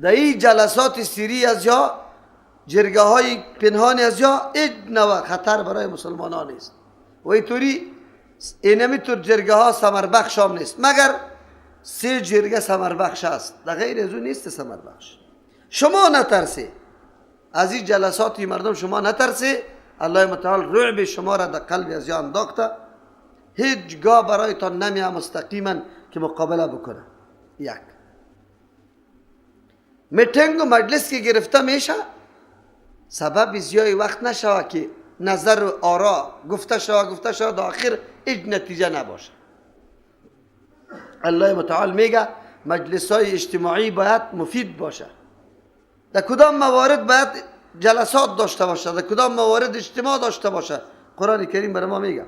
در این جلسات سری از یا جرگه های پنهان از یا هیچ نوع خطر برای مسلمانان نیست و اینطوری اینمی طور جرگه ها ثمر بخش هم نیست، مگر سه جرگه ثمر بخش است، در غیر از اون نیست ثمر بخش. شما نترسی از این جلسات مردم، شما نترسی. الله متعال رعب شما را در قلب از یا انداخته، هیچگاه برایتان نمیه مستقیما که مقابله بکنه. یک میتینگ و مجلس که گرفته میشه سبب زیای وقت نشوه که نظر و آرا گفته شوه گفته شوه در آخر هیچ نتیجه نباشه. الله متعال میگه مجلس های اجتماعی باید مفید باشه. در کدام موارد باید جلسات داشته باشه، در کدام موارد اجتماع داشته باشه. قرآن کریم برای ما میگه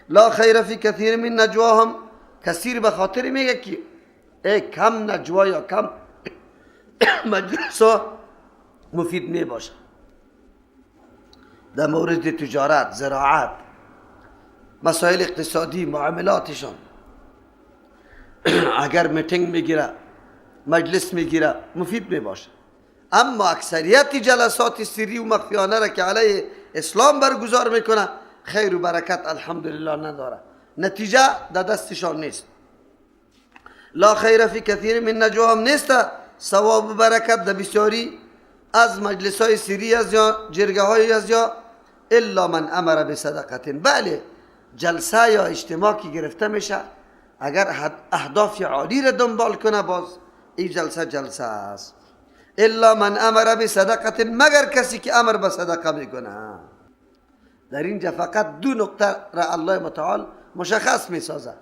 لا خیر فی کثیر من نجواهم. کثیر به خاطر میگه که ای کم نجوا یا کم مجلس ها مفید می باشه. در مورد تجارت، زراعت، مسائل اقتصادی، معاملاتشان اگر میتینگ میگیره، مجلس میگیره، مفید می باشه. اما اکثریت جلسات سری و مخفیانه را که علیه اسلام برگزار میکنه خیر و برکت الحمدلله نداره، نتیجه در دستشان نیست. لا خیر فی کثیر من نجواهم نیست ثواب و برکت در بسیاری از مجلس های سری از یا جرگه های از یا الا من امر بصدقه. بله جلسه یا اجتماع که گرفته میشه اگر اهداف عالی را دنبال کنه باز این جلسه جلسه است. الا من امر بصدقه، مگر کسی که امر به صدقه میکنه. در اینجا فقط دو نقطه را الله متعال مشخص میسازه.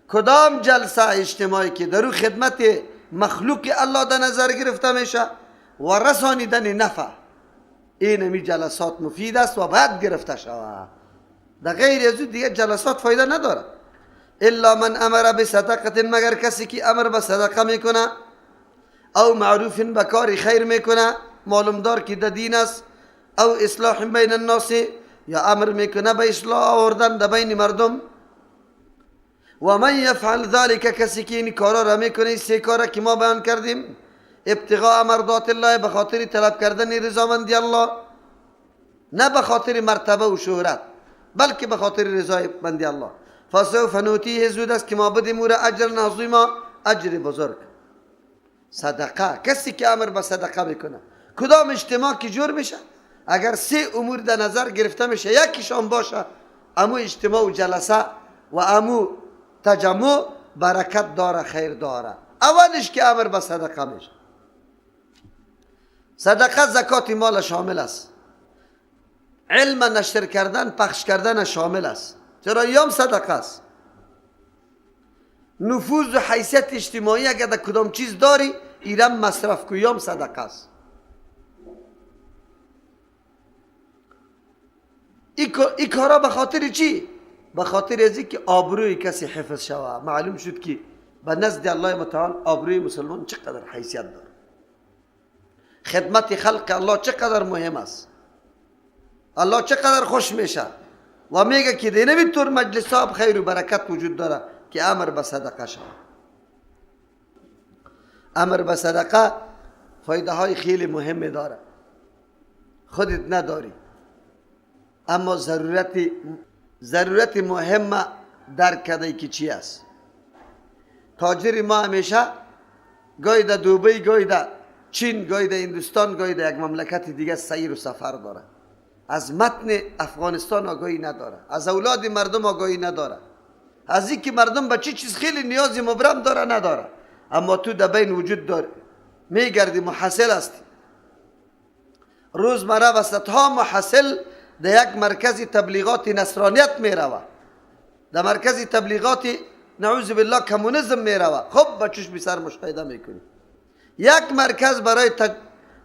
کدام جلسه اجتماعی که در خدمت مخلوق الله در نظر گرفته میشه و رسانیدن نفع، این جلسات مفید است و باید گرفته شود. در غیر از دیگه جلسات فایده نداره. الا من امر بصدقه، مگر کسی که امر به صدقه میکنه او معروف به کار خیر میکنه، معلوم دار که در دین است، او اصلاح بین الناس، یا امر میکنه به اصلاح آوردن در بین مردم. و من یفعل ذلك، کسی که این کارا را میکنه، سه کارا که ما بیان کردیم، ابتغاء مرضات الله، به خاطر طلب کردن رضامندی الله، نه به خاطر مرتبه و شهرت، بلکه به خاطر رضای بندی الله. فسوف نوتیه، زود است که ما بدیم او را اجر عظیما، اجر بزرگ. صدقه، کسی که امر به صدقه میکنه، کدام اجتماع که جور میشه اگر سه امور در نظر گرفته میشه یکیشان باشه، امو اجتماع و جلسه و امو تجمع برکت داره، خیر داره. اولش که امر به صدقه میشه. صدقه زکات مال شامل است، علم نشر کردن پخش کردن شامل است، چرا یام صدقه است. نفوذ و حیثیت اجتماعی اگر در کدام چیز داری ایرم مصرف کو، یام صدقه است. ای کارا به خاطر چی؟ به خاطر از که آبروی کسی حفظ شوه. معلوم شد که به نزد الله متعال آبروی مسلمان چقدر حیثیت داره، خدمت خلق الله چقدر مهم است، الله چقدر خوش میشه و میگه که دینه طور مجلس ها خیر و برکت وجود داره که امر به صدقه شوه. امر به صدقه فایده های خیلی مهم داره، خودت نداری اما ضرورت مهم درک کرده که چی است. تاجر ما همیشه گاهی در دبی، گاهی در چین، گاهی در هندوستان، گاهی در یک مملکت دیگه سیر و سفر داره، از متن افغانستان آگاهی نداره، از اولاد مردم آگاهی نداره، از اینکه مردم به چی چیز خیلی نیاز مبرم داره نداره، اما تو در بین وجود داری، میگردی، محصل هستی، روزمره وسطها محصل در یک مرکز تبلیغات نصرانیت میروه، در مرکز تبلیغات نعوذ بالله کمونیسم میروه. خب با چشم سر مشاهده میکنی یک مرکز برای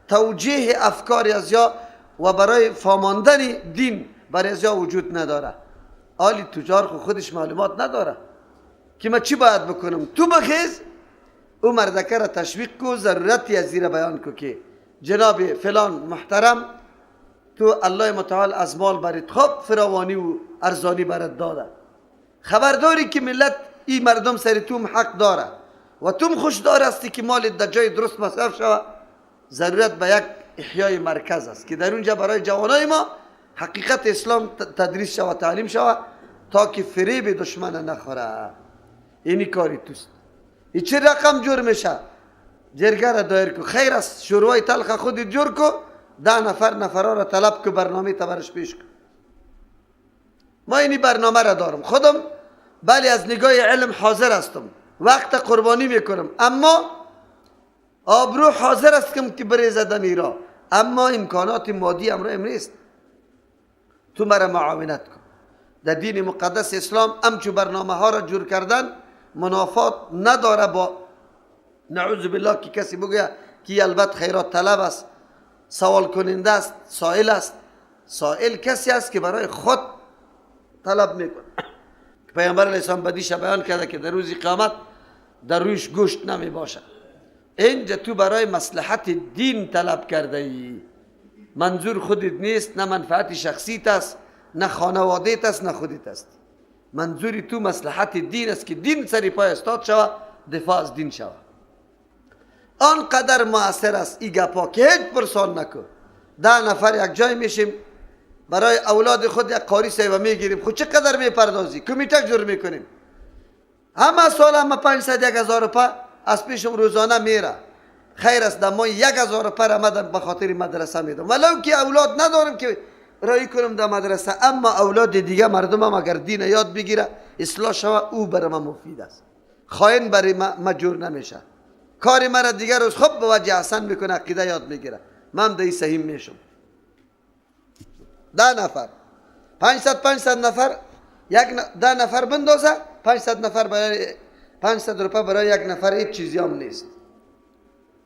توجیه افکار ازیا و برای فاماندن دین برای ازیا وجود نداره. آلی تجار خودش معلومات نداره که من چی باید بکنم. تو بخیز او مردکه را تشویق کو، ضرورتی از زیر بیان کو که جناب فلان محترم تو الله متعال از مال برات خوب فراوانی و ارزانی برات داده، خبرداری که ملت این مردم سر تو حق داره، و تو خوشدار هستی که مال در جای درست مصرف شود، ضرورت به یک احیای مرکز است که در اونجا برای جوانای ما حقیقت اسلام تدریس شود، تعلیم شود، تا که فریب دشمن نخوره. اینی کاری توست. این چه رقم جور میشه؟ جرگه را دایر کو، خیر است، شوروای تلخ خود جور کو، 10 نفر نفرها را طلب کو، برنامه تبرش پیش کو. ما اینی برنامه را دارم خودم، بله از نگاه علم حاضر هستم، وقت قربانی میکنم، اما آبرو حاضر هستم که بریزدم ایرا، اما امکانات مادی امروز نیست. تو مرا معاونت کن. در دین مقدس اسلام همچو برنامه ها را جور کردن منافات نداره با نعوذ بالله که کسی بگوید که البته خیرات طلب است، سوال کننده است، سائل است. سائل کسی است که برای خود طلب میکنه. پیامبر علیه السلام بدیش بیان کرده که در روز قیامت در رویش گوشت نمی باشه. اینجا تو برای مصلحت دین طلب کرده ای، منظور خودت نیست، نه منفعت شخصیت است، نه خانواده‌ت است، نه خودت است. منظور تو مصلحت دین است که دین سری پای استاد شود، دفاع از دین شود. آنقدر مؤثر است این گپا که هیچ پرسان نکن. 10 نفر یک جای میشیم، برای اولاد خود یک قاری صاحب میگیریم، خود چقدر میپردازی، کمیته جور میکنیم، همه سال همه 500 1000 روپه از پیشم روزانه میره. خیر است، در ماه 1000 روپه را من به خاطر مدرسه میدم، ولو که اولاد ندارم که رای کنم در مدرسه، اما اولاد دیگه مردم هم اگر دین یاد بگیره اصلاح شوه، او برای من مفید است. خائن برای ما جور نمیشه، کار مرا دیگر روز خوب به وجه حسن میکنه، عقیده یاد میگیره، من در این سهیم میشم. 10 نفر 500 نفر، 10 نفر بندازه 500 نفر، برای 500 روپه برای یک نفر هیچ چیزی هم نیست،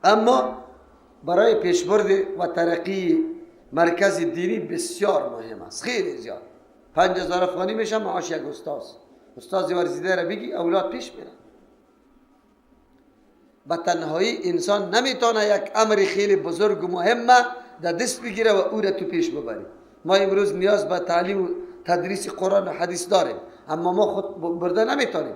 اما برای پیشبرد و ترقی مرکز دینی بسیار مهم است، خیلی زیاد. 5000 افغانی میشه معاش یک استاد، استاد ورزیده را بگی اولاد پیش میره. به تنهایی انسان نمیتونه یک امر خیلی بزرگ و مهمه در دست بگیره و او را تو پیش ببری. ما امروز نیاز به تعلیم و تدریس قرآن و حدیث داریم، اما ما خود برده نمیتونیم.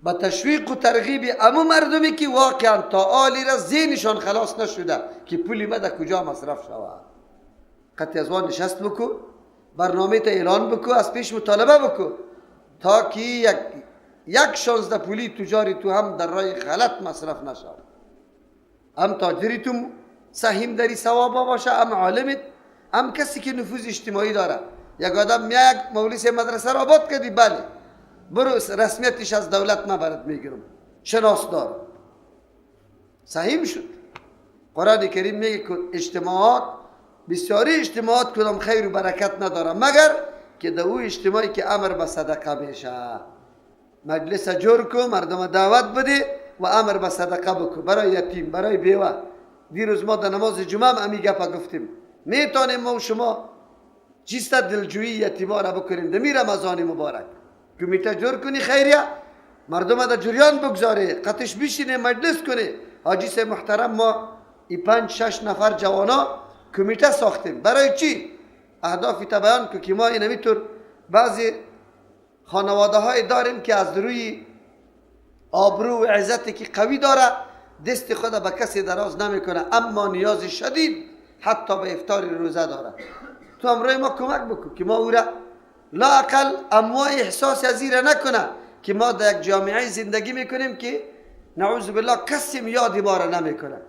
با تشویق و ترغیب امو مردمی که واقعا تا آلی را ذهنشان خلاص نشده که پولی ما در کجا مصرف شود، قطعی از وان نشست بکو، برنامه تا اعلان بکو، از پیش مطالبه بکو، تا که یک 16 پولی تجاری تو هم در راه غلط مصرف نشود، هم تاجری تو سهیم داری ثواب باشه، هم عالمت، هم کسی که نفوذ اجتماعی داره. یک آدم میاد مولوی مدرسه را آباد کردی، بله برو رسمیتش از دولت من برات میگیرم، شناس دارم، سهیم شد. قرآن کریم میگه که اجتماعات، بسیاری اجتماعات کدام خیر و برکت نداره مگر که در او اجتماعی که امر به صدقه میشه. مجلس جور کو، مردم دعوت بده و امر به صدقه بکو، برای یتیم، برای بیوه. دیروز ما در نماز جمعه هم امی گپا گفتیم، میتونیم ما و شما چیست دلجویی یتیما را بکنیم در می رمضان مبارک. کمیته جور کنی خیریه، مردم در جریان بگذاره، قطش بشینه، مجلس کنه. حاجی صاحب محترم، ما ای 5-6 نفر جوانا کمیته ساختیم. برای چی؟ اهدافی تا بیان که که ما اینمیطور بعضی خانواده های داریم که از روی آبرو و عزتی که قوی داره دست خود به کسی دراز نمیکنه، اما نیاز شدید حتی به افطار روزه داره. تو امروی ما کمک بکن که ما او را لااقل اموا احساس از این را نکنه که ما در یک جامعه زندگی میکنیم که نعوذ بالله کسی یاد ما را نمیکنه.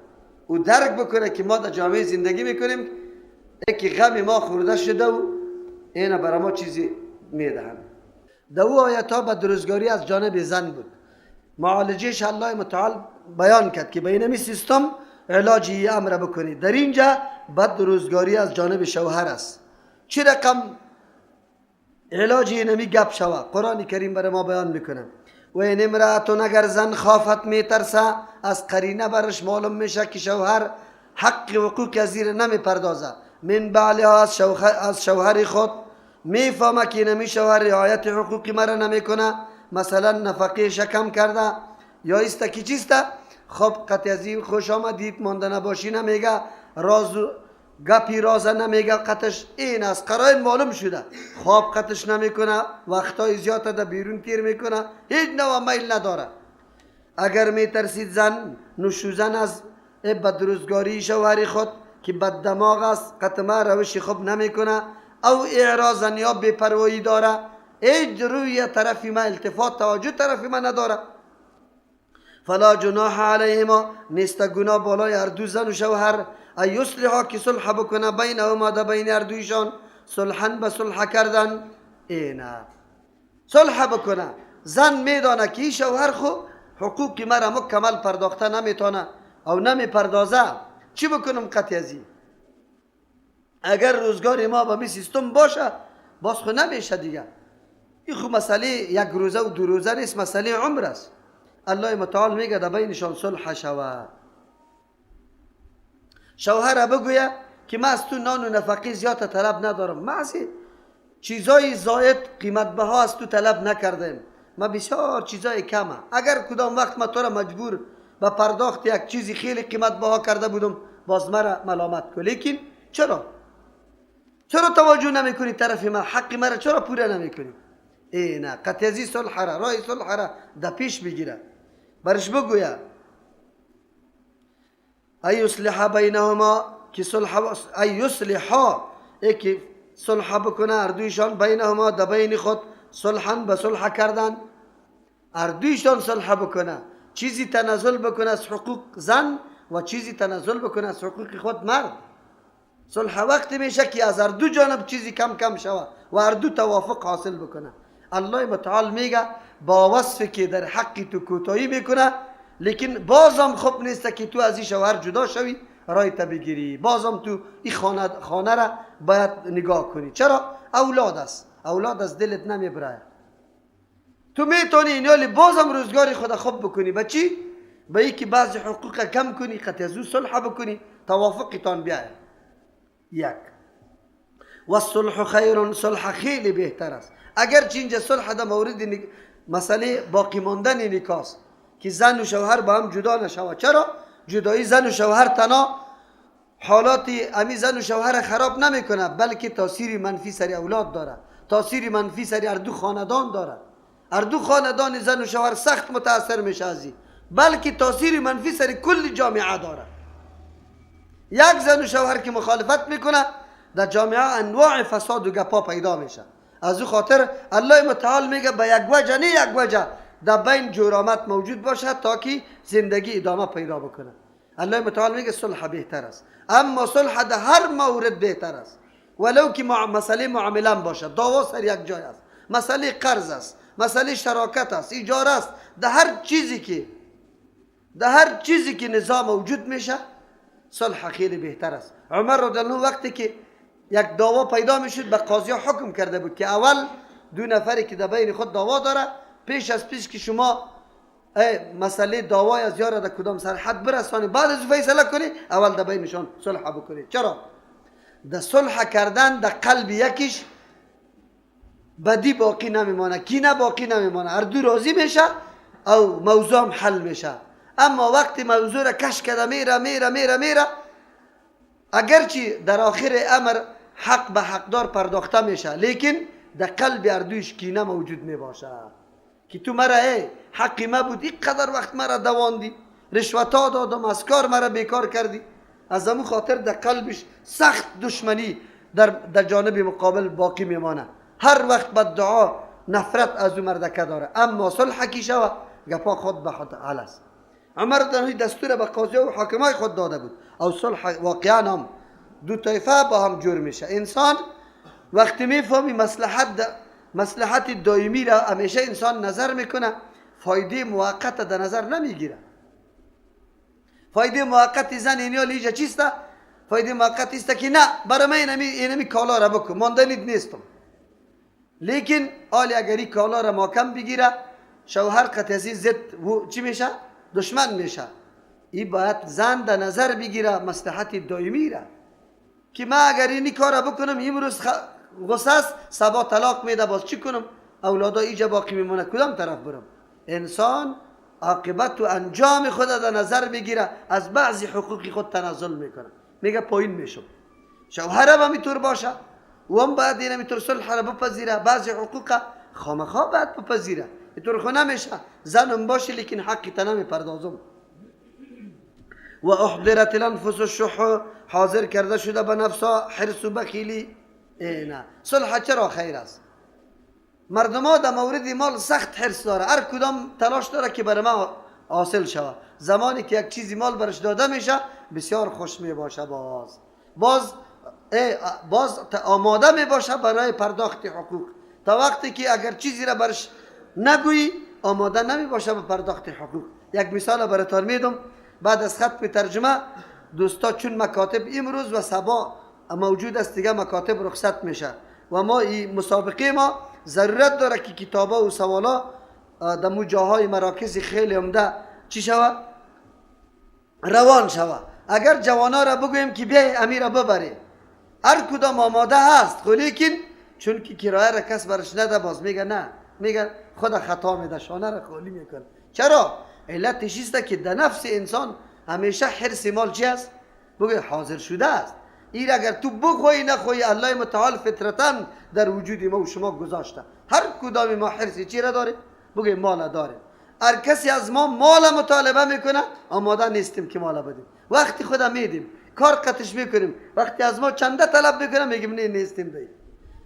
او درک بکنه که ما در جامعه زندگی میکنیم که غم ما خورده شده و اینا برای ما چیزی میدهند. در او آیت ها به درستگاری از جانب زن بود. معالجهش الله متعال بیان کرد که به اینمی سیستم علاجی امر بکنید. در اینجا بد روزگاری از جانب شوهر است. چه رقم علاج اینمی گپ شوه قرآن کریم برای ما بیان میکنه. و این امرأتون اگر زن خافت میترسه، از قرینه برش معلوم میشه که شوهر حق حقوق از زیر نمیپردازه، من بعلها از شوهر خود میفهمه که اینمی شوهر رعایت حقوق مرا نمیکنه، مثلا نفقه شکم کرده یا ایسته که چیسته، خب قطعی از این خوش آمدید مانده نباشی نمیگه، راز گپی رازه نمیگه، قطش این از قرائن معلوم شده، خواب قطش نمیکنه، وقتای زیاد در بیرون تیر میکنه، هیچ نوع میل نداره. اگر میترسید زن نشوزن از بدروزگاری شوهر خود که بد دماغ است، قطمه روش خوب نمیکنه، او اعراضا یا بی‌پروایی داره، هیچ روی طرف ما التفات توجه طرف ما نداره، فلا جناح علیهما نیست گناه بالای هر دو زن و شوهر، ان یصلحا که صلح بکنه، بینهما در بین هر دویشان، صلحا به صلح کردن. اینا صلح بکنه. زن میدانه که این شوهر خو حقوق مرا مکمل پرداخته نمیتونه او نمیپردازه، چی بکنم قطعی ازی؟ اگر روزگار ما با می سیستم باشه باز خو نمیشه دیگه. این خو مسئله یک روزه و دو روزه نیست، مسئله عمر است. الله متعال میگه در بینشان صلح شوه. شوهر بگویه که من از تو نان و نفقه زیاد طلب ندارم، من از چیزای زاید قیمت بها از تو طلب نکردم، من بسیار چیزای کمه. اگر کدام وقت من تو را مجبور به پرداخت یک چیزی خیلی قیمت بها کرده بودم باز مرا ملامت کن. لیکن چرا توجه نمیکنی طرف من؟ حق مرا چرا پوره نمیکنی؟ ای نه، قطعی صلح را، رای صلح را در پیش بگیره، برش بگویه ای یصلح بینهما که صلح، ای یصلحا ای که صلح بکنه اردویشان، بینهما در بین خود، صلحا به صلح کردن، اردویشان صلح بکنه، چیزی تنازل بکنه از حقوق زن و چیزی تنازل بکنه از حقوق خود مرد. صلح وقتی میشه که از هر دو جانب چیزی کم کم شوه و هر دو توافق حاصل بکنه. الله متعال میگه با وصف که در حق تو کوتاهی میکنه، لیکن بازم خوب نیست که تو از این شوهر جدا شوی، رای تا بگیری، بازم تو این خانه را باید نگاه کنی. چرا؟ اولاد است، اولاد از دلت نمیبره. تو میتونی اینالی بازم روزگار خود خوب بکنی، به چی؟ به اینکه بعضی حقوق کم کنی، قطع از او صلح بکنی، توافقتان بیاید. یک و الصلح خیر، صلح خیلی بهتر است. اگر چه اینجا صلح در مورد مسئله باقی ماندن نکاح که زن و شوهر با هم جدا نشود. چرا؟ جدایی زن و شوهر تنها حالات امی زن و شوهر خراب نمیکنه، بلکه تاثیر منفی سر اولاد داره، تاثیر منفی سر هر دو خاندان داره. هر دو خاندان زن و شوهر سخت متاثر میشه از این، بلکه تاثیر منفی سر کل جامعه داره. یک زن و شوهر که مخالفت میکنه در جامعه انواع فساد و گپا پیدا میشه. از او خاطر الله متعال میگه به یک وجه نه یک وجه در بین جرامت موجود باشه تا که زندگی ادامه پیدا بکنه. الله متعال میگه صلح بهتر است، اما صلح در هر مورد بهتر است، ولو که مسئله معامله باشه، دعوا سر یک جای است، مسئله قرض است، مسئله شراکت است، اجاره است، در هر چیزی که نظام موجود میشه صلح خیلی بهتر است. عمر رضی الله عنه وقتی که یک دعوا پیدا میشد به قاضی حکم کرده بود که اول دو نفری که در بین خود دعوا داره، پیش از پیش که شما مسئله دعوای از یار در کدام سرحد برسانی، بعد از فیصله کنی، اول در بینشان صلح بکنی. چرا؟ در صلح کردن در قلب یکیش بدی باقی نمیمانه، کینه باقی نمیمانه، هر دو راضی میشه او موضوع هم حل میشه. اما وقتی موضوع را کش کرده میره میره میره میره، اگرچه در آخر امر حق به حقدار پرداخته میشه، لیکن در قلب اردویش کینه موجود میباشه که تو مرا ای حقی ما بود، اینقدر وقت مرا دواندی، رشوتا دادم، از کار مرا بیکار کردی. از همون خاطر در قلبش سخت دشمنی در جانب مقابل باقی میمانه، هر وقت بد دعا نفرت از او مردکه داره. اما صلح کی شوه گپا خود به خود حل است. عمر رضی دستور به قاضی و حاکمای خود داده بود او صلح واقعا هم دو طایفه با هم جور میشه. انسان وقتی میفهمی مصلحت دائمی را همیشه انسان نظر میکنه، فایده موقت در نظر نمیگیره. فایده موقت زن اینیا لیجا چیست؟ فایده موقت است که نه برای من اینمی کالا را بکن، ماندنیت نیستم. لیکن آلی اگر این کالا را ماکم بگیره، شوهر قطعی زد چی میشه؟ دشمن میشه. این باید زن در نظر بگیره مصلحت دائمی را که من اگر اینی کار را بکنم امروز غصه است، صبا طلاق میده، باز چی کنم؟ اولادا اینجا باقی میمونه، کدام طرف برم؟ انسان عاقبت و انجام خود در نظر بگیره، از بعضی حقوق خود تنازل میکنه، میگه پایین میشم. شوهر هم اینطور باشه و هم باید اینطور صلح را بپذیره، بعضی حقوق خامخا باید بپذیره. اینطور خو نمیشه، زنم باشی لیکن حقی تا نمیپردازم. و احضرت الانفس الشح، حاضر کرده شده به نفسها حرص و بخیلی. نه، صلح چرا خیر است؟ مردم ها در مورد مال سخت حرص داره، هر کدام تلاش داره که بر ما حاصل شود. زمانی که یک چیزی مال برش داده میشه بسیار خوش می باشه، باز باز آماده می باشه برای پرداخت حقوق. تا وقتی که اگر چیزی را برش نگویی آماده نمی باشه به پرداخت حقوق. یک مثال براتان میدم بعد از ختم ترجمه. دوستا چون مکاتب امروز و صبا موجود است، دیگه مکاتب رخصت میشه و ما این مسابقه ما ضرورت داره که کتابا و سوالا در جاهای مراکز خیلی عمده چی شوه؟ روان شوه. اگر جوانا را بگوییم که بیای امیر ببری، هر کدام آماده هست، خو لیکن چون که کرایه را کس برش نده باز میگه نه، میگه خود خطا میده، شانه را خالی میکنه. چرا؟ علتش است که در نفس انسان همیشه حرص مال چی است؟ بگه حاضر شده است. این اگر تو بخوای نخوای الله متعال فطرتا در وجود ما و شما گذاشته. هر کدام ما حرص چی را داره؟ بگه مال داره. هر کسی از ما مال مطالبه میکنه آماده نیستیم که مال بدیم. وقتی خدا میدیم کار قطش میکنیم، وقتی از ما چنده طلب میکنه میگیم نه نیستیم دیم.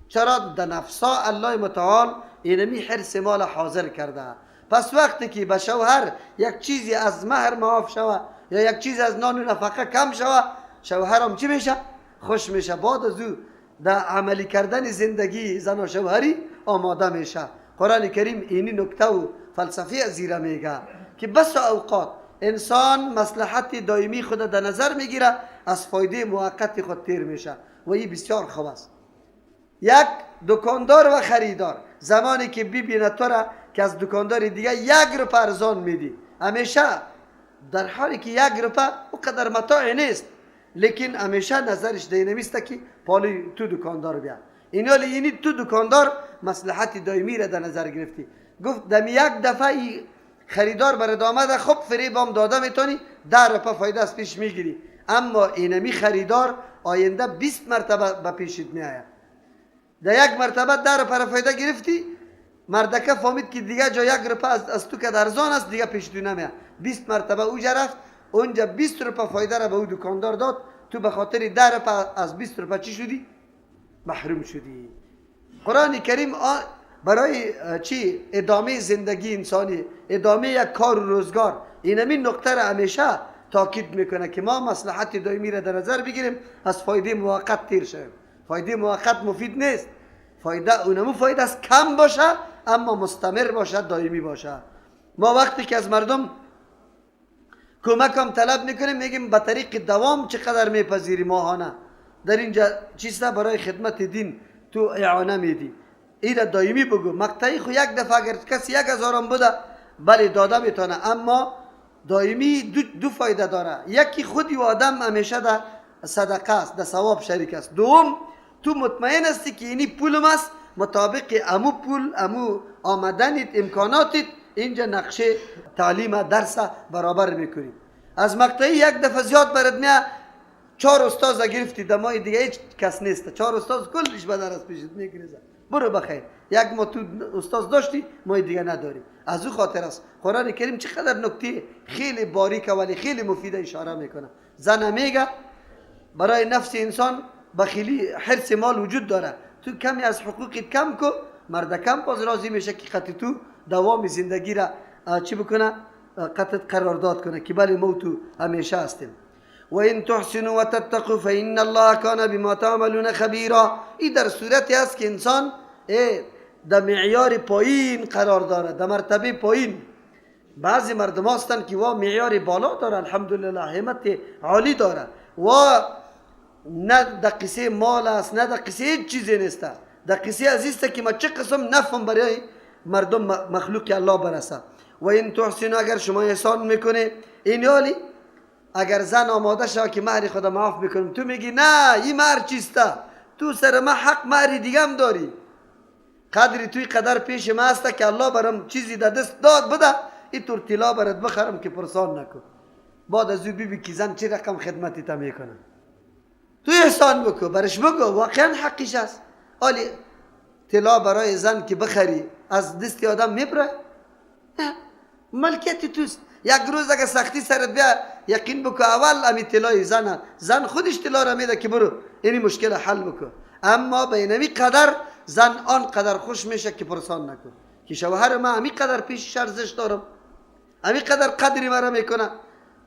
چرا؟ در نفسا الله متعال اینمی حرص مال حاضر کرده. پس وقتی که به شوهر یک چیزی از مهر معاف شوه یا یک چیزی از نان و نفقه کم شوه، شوهرم چی میشه؟ خوش میشه. بعد از او در عملی کردن زندگی زن و شوهری آماده میشه. قرآن کریم اینی نکته و فلسفه زیره میگه که بس اوقات انسان مصلحت دائمی خود در نظر میگیره، از فایده موقت خود تیر میشه و این بسیار خوب است. یک دکاندار و خریدار زمانی که ببینه تو را که از دکاندار دیگه یک روپه ارزان میدی، همیشه در حالی که یک روپه او قدر متاع نیست، لیکن همیشه نظرش دینمیست که پالی تو دکاندار بیا. اینالی اینی تو دکاندار مصلحت دائمی را در نظر گرفتی. گفت دم یک دفعه خریدار برات آمده، خب فریبام داده میتونی 10 روپه فایده از پیش میگیری، اما اینمی خریدار آینده 20 مرتبه به پیشت میآید. در یک مرتبه 10 روپه فایده گرفتی، مردکه فهمید که دیگه جا یک روپه از تو که ارزان است دیگه پیش تو نمیاد. 20 مرتبه اوجا رفت، اونجا 20 روپه فایده را به او دکاندار داد، تو به خاطر 10 روپه از 20 روپه چی شدی؟ محروم شدی. قرآن کریم برای چی؟ ادامه زندگی انسانی، ادامه یک کار و روزگار، اینمی نقطه را همیشه تاکید میکنه که ما مصلحت دائمی را در نظر بگیریم، از فایده موقت تیر شویم. فایده موقت مفید نیست، فایده اونمو فایده است کم باشه اما مستمر باشه، دائمی باشه. ما وقتی که از مردم کمک هم طلب میکنیم میگیم به طریق دوام چقدر میپذیری ماهانه، در اینجا چیسته برای خدمت دین تو اعانه میدی، ایره دائمی بگو. مقطعی خو یک دفعه اگر کسی 1000 هم بوده بله داده میتونه، اما دائمی دو فایده داره. یکی خودی و آدم همیشه در صدقه است، در ثواب شریک است. دوم تو مطمئن هستی که اینی پولم است، مطابق امو پول امو آمدنیت امکاناتت اینجا نقشه تعلیم درس برابر میکنی. از مقطعی یک دفعه زیاد برات میاد، 4 استاد گرفتی دمای دیگه هیچ کس نیست، 4 استاد کلش به درس پیشت میگریزه، برو بخیر. یک ما تو استاد داشتی ما دیگه نداری. از او خاطر است قرآن کریم چقدر نکته خیلی باریک ولی خیلی مفید اشاره میکنه. زن میگه برای نفس انسان بخیلی حرص مال وجود داره، تو کمی از حقوقت کم کو، مرد کم باز راضی میشه که قطع تو دوام زندگی را چی بکنه؟ قطع قرارداد کنه که بله ما تو همیشه هستیم. و این تحسنوا و تتقوا فإن الله کان بما تعملون خبیرا. این در صورتی است که انسان در معیار پایین قرار داره، در مرتبه پایین. بعضی مردم هستند که وا معیار بالا داره، الحمدلله همت عالی داره، و نه در قصه مال است نه در قصه هیچ چیزی نیست، در قصه عزیز که ما چه قسم نفهم برای مردم مخلوق الله برسه. و این تحسنوا، اگر شما احسان میکنه، این یالی اگر زن آماده شد که مهر خدا معاف میکنم، تو میگی نه این مهر چیسته، تو سر ما حق مهر دیگه هم داری، قدری توی قدر پیش ما هست که الله برام چیزی در دست داد بده، این طور طلا برات بخرم که پرسان نکن. بعد از او ببین که زن چه رقم خدمتی تا میکنه. تو احسان بکن، برش بگو واقعا حقش است. حالی طلا برای زن که بخری از دست آدم میبره، ملکیت توست. یک روز اگه سختی سرت بیا یقین بکو اول امی طلای زن، زن خودش طلا را میده که برو اینی مشکل حل بکو. اما به اینمی قدر زن آن قدر خوش میشه که پرسان نکن که شوهر ما امی قدر پیشش ارزش دارم، امی قدر قدری مرا میکنه.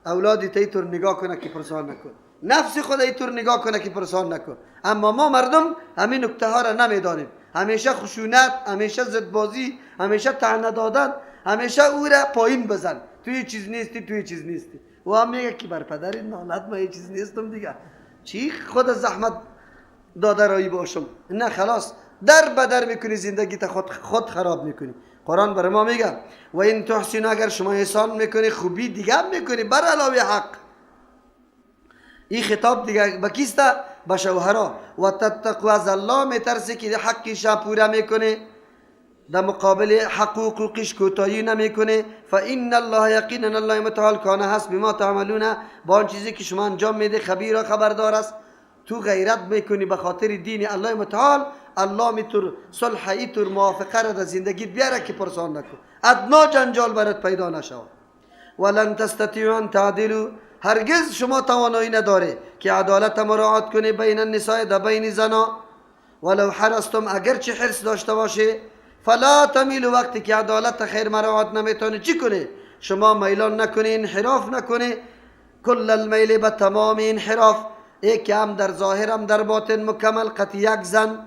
اولادی تا ایطور نگاه کنه که پرسان نکن، نفس خود ایطور نگاه کنه که پرسان نکن. اما ما مردم همین نکته ها را نمیدانیم. همیشه خشونت، همیشه زدبازی، همیشه طعنه دادن، همیشه او را پایین بزن، توی چیز نیستی، توی چیز نیستی. و هم میگه که بر پدر نالت ما یه چیز نیستم دیگه، چی خود زحمت داده رایی باشم. نه خلاص در بدر میکنی زندگی تا خود خراب میکنی. قرآن بر ما میگه و این تحسین، اگر شما احسان میکنی خوبی دیگه هم میکنی بر علاوه حق. این خطاب دیگه به کیسته؟ به شوهرا. و تتقوا، از الله میترسی که حقش پوره میکنه، در مقابل حق و حقوقش کوتاهی نمیکنه. فان الله یقینا الله متعال کان هست بما تعملون، با آن چیزی که شما انجام میده خبیر خبردار است. تو غیرت میکنی به خاطر دین الله متعال، الله میتور صلح ایتور موافقه را در زندگیت بیاره که پرسان نکن، ادنا جنجال برات پیدا نشود. ولن تستطیعوا ان تعدلوا، هرگز شما توانایی نداره که عدالت مراعات کنی بین النساء، در بین زنا. ولو حرصتم، اگرچه حرص داشته باشه. فلا تمیلوا، وقتی که عدالت خیر مراعات نمیتونه چی کنه؟ شما میلان نکنه، انحراف نکنه. کل المیل، به تمام انحراف، یک هم در ظاهر هم در باطن مکمل. قطع یک زن،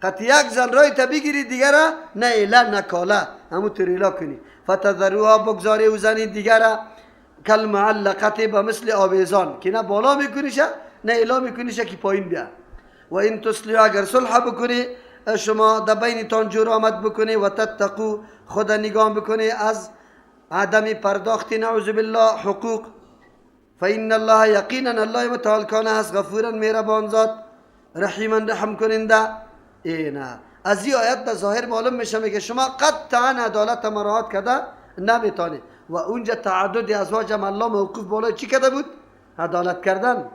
قطع یک زن رای تا بگیری دیگره نه اله نه کاله، همو تریلا کنی. فتذروها، بگذاری او زنی دیگره کالمعلقه، به مثل آویزان که نه بالا میکنیشه نه الا میکنیشه که پایین بیا. و این تصلحوا، اگر صلح بکنی شما در بینتان جور آمد بکنی، و تتقو، خود نگاه بکنی از عدم پرداخت نعوذ بالله حقوق. فإن الله یقینا الله متعال کان هست غفورا مهربان ذات، رحیما رحم کننده. اینا از این آیت در ظاهر معلوم میشه میگه شما قطعا عدالت مراعات کرده نمیتونی. و اونجا تعدد ازواج هم الله موقوف بالای چی کرده بود؟ عدالت کردن.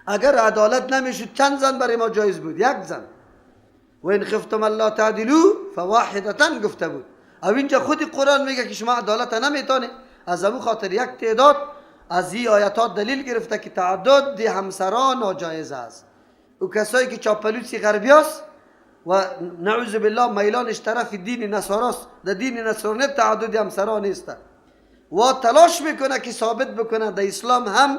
اگر عدالت نمیشد چند زن برای ما جایز بود؟ یک زن. و این خفتم الله تعدلو فواحدتا گفته بود. او اینجا خود قرآن میگه که شما عدالت نمیتونی. از امو خاطر یک تعداد از این آیات دلیل گرفته که تعدد همسران ناجایز است. او کسایی که چاپلوسی غربی است و نعوذ بالله میلانش طرف دین نصاراست، در دین نصرانی تعدد همسران نیست و تلاش میکنه که ثابت بکنه در اسلام هم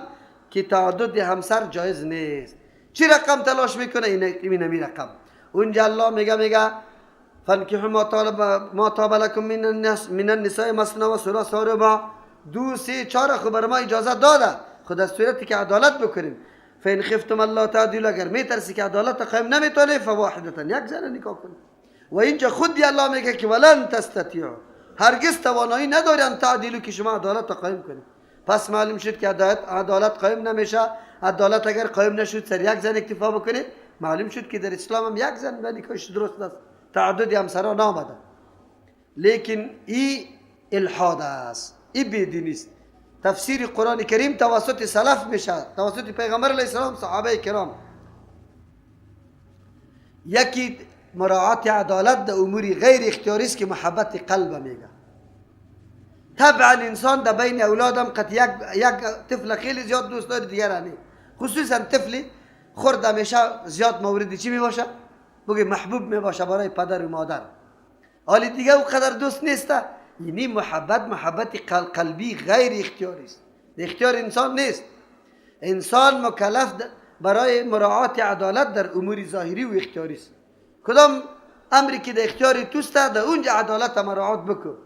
که تعدد همسر جایز نیست. چی رقم تلاش میکنه؟ این همی رقم. اونجا الله میگه فانکحوا ما طاب لکم من النساء مثنی و ثلاث و رباع، 2 3 4 خو بر ما اجازه داده، خود از صورتی که عدالت بکنیم. فإن خفتم الله تعدلوا، اگر میترسی که عدالت قایم نمیتونه فواحدتا، یک زن نکاح کنی. و اینجا خودی الله میگه که ولن تستطیعوا، هرگز توانایی ندارن تعدیلو که شما عدالت قایم کنید. پس معلوم شد که عدالت قایم نمیشه. عدالت اگر قایم نشد سر یک زن اکتفا بکنید، معلوم شد که در اسلام هم یک زن و نکاحش درست است، تعدد همسران نامده. لیکن ای الحاد است، ای بیدینی است. تفسیر قرآن کریم توسط سلف میشه، توسط پیغمبر علیه السلام، صحابه کرام. یکی مراعات عدالت در امور غیر اختیاری است که محبت قلب میگه. طبعا انسان در بین اولادم قد یک طفل خیلی زیاد دوست داره، دیگر نه. خصوصا طفلی خرد همیشه زیاد مورد چی میباشه؟ بگه محبوب میباشه برای پدر و مادر. حالی دیگه او قدر دوست نیسته. یعنی محبت محبت قلبی غیر اختیاری است، اختیار انسان نیست. انسان مکلف برای مراعات عدالت در امور ظاهری و اختیاری است. کدام امری که در اختیار توست در اونجا عدالت مراعات بکن.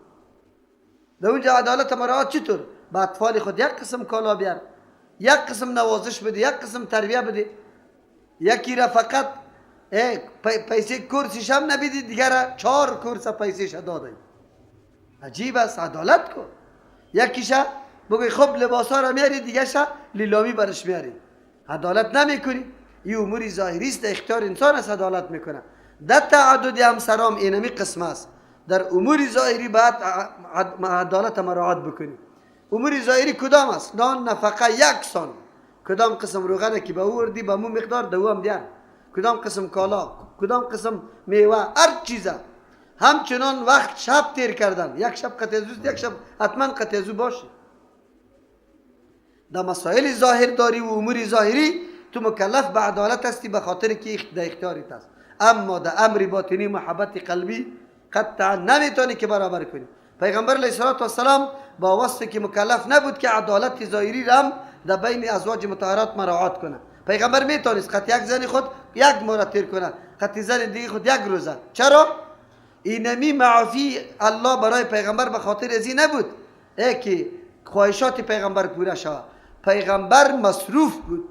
در اونجا عدالت مراعات چطور؟ به اطفال خود یک قسم کالا بیار، یک قسم نوازش بده، یک قسم تربیه بده. یکی را فقط پیسه کورسش هم نبیدی، دیگر را 4 کورس پیسه داده. عجیب است، عدالت کن. یکیشه بگوی خب لباسا را میاری، دیگه لیلامی برش میاری. عدالت نمیکنی. این امور ظاهری است، اختیار انسان است عدالت میکنه. در تعدد همسرام اینمی قسم است. در امور ظاهری باید عدالت مراعات بکنی. امور ظاهری کدام است؟ نان نفقه یکسان، کدام قسم روغنه که به او وردی به مو مقدار دو هم دیان، کدام قسم کالا، کدام قسم میوه، هر چیزه. همچنان وقت شب تیر کردن، یک شب قطع، یک شب حتما قطع باشه. در مسائل ظاهر داری و امور ظاهری تو مکلف به عدالت هستی به خاطر که در اختیارت است، اما در امر باطنی محبت قلبی قطعا نمیتونی که برابر کنی. پیغمبر علیه الصلاة والسلام با وصف که مکلف نبود که عدالت ظاهری را هم در بین ازواج مطهرات مراعات کنه. پیغمبر میتونست قطع یک زن خود یک مورد تیر کنه، قطع زن دیگه خود یک روزه. چرا؟ اینمی معافی الله برای پیغمبر به خاطر ازی نبود ای که خواهشات پیغمبر پوره شود. پیغمبر مصروف بود،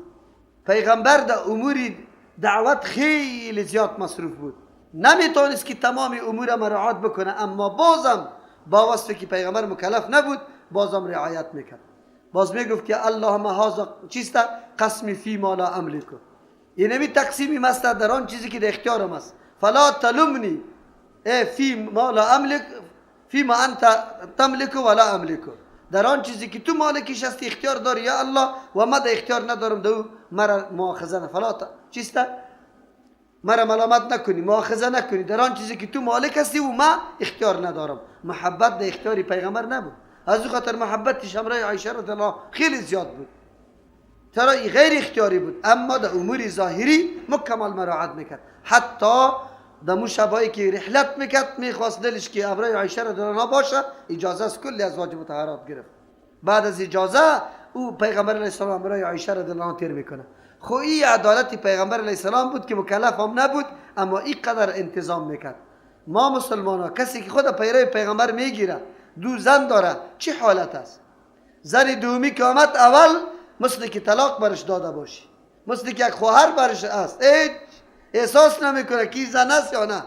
پیغمبر در امور دعوت خیلی زیاد مصروف بود، نمیتونست که تمام امور مراعات بکنه، اما بازم با وصفی که پیغمبر مکلف نبود بازم رعایت میکرد. باز میگفت که اللهم هذا چیست؟ قسمی فی ما لا املک، اینمی تقسیمی مست در آن چیزی که در اختیارم است. فلا تلومنی ای فی ما لا املک فی ما انت تملک ولا املک، در آن چیزی که تو مالکش هستی اختیار داری یا الله و ما در اختیار ندارم، دو مرا مؤاخذه نه، فلا چیست؟ مرا ملامت نکنی، مؤاخذه نکنی در آن چیزی که تو مالک هستی و ما اختیار ندارم. محبت در اختیار پیغمبر نبود، از او خاطر محبتش همراه عایشه رضی الله خیلی زیاد بود، چرا غیر اختیاری بود، اما در امور ظاهری مکمل مراعات میکرد. حتی در مو شبایی که رحلت میکرد میخواست دلش که همراه عایشه رضی الله باشه، اجازه از کلی ازواج مطهرات گرفت. بعد از اجازه او پیغمبر علیه السلام همراه عایشه رضی الله تیر میکنه. خو این عدالت پیغمبر علیه السلام بود که مکلف هم نبود، اما اینقدر انتظام میکرد. ما مسلمان ها کسی که خود پیرو پیغمبر میگیره، دو زن داره، چه حالت است؟ زن دومی که آمد اول مثل که طلاق برش داده باشی، مثل که یک خواهر برش است، هیچ احساس نمیکنه کی زن است یا نه.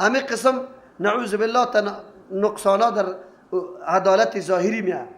همین قسم نعوذ بالله نقصانا در عدالت ظاهری میاد.